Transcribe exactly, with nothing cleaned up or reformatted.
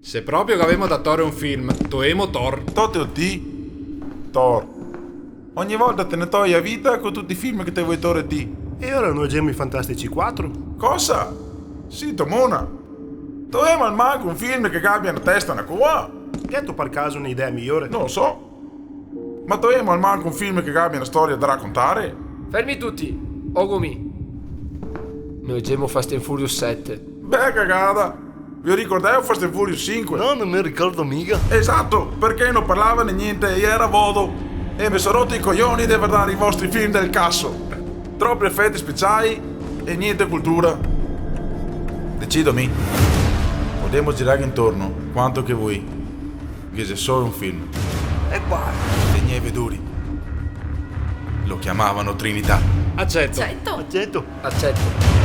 Se proprio che gavemo da tore un film, toemo Thor. Tote ti? Thor. Ogni volta te ne toi a vita co tuti i film che te vol tore ti. E ora no gemo i Fantastici quatro? Cosa? Sito mona? Toemo almanco un film che gabia na testa e na coa? Gheto par caso un'idea migliore? No lo so. Ma toemo almanco un film che gabia na storia da racontare? Fermi tuti, ogo mi. Noi gemo Fast and Furious sete. Beh, cagada! Ve lo ricordeu Fast and Furious sinque? No, no me ricordo miga. Esato, parché no parlava de gnente e iera vodo. E me so roto i coioni de vardare i vostri film del caso. Tropi efeti speciai e gnente cultura. Decido mi. Podemo girarghe intorno quanto che voi. Ghe xe solo un film. E qual? Le gneve duri. Lo chiamavano Trinità. Aceto. Aceto. Aceto. Aceto.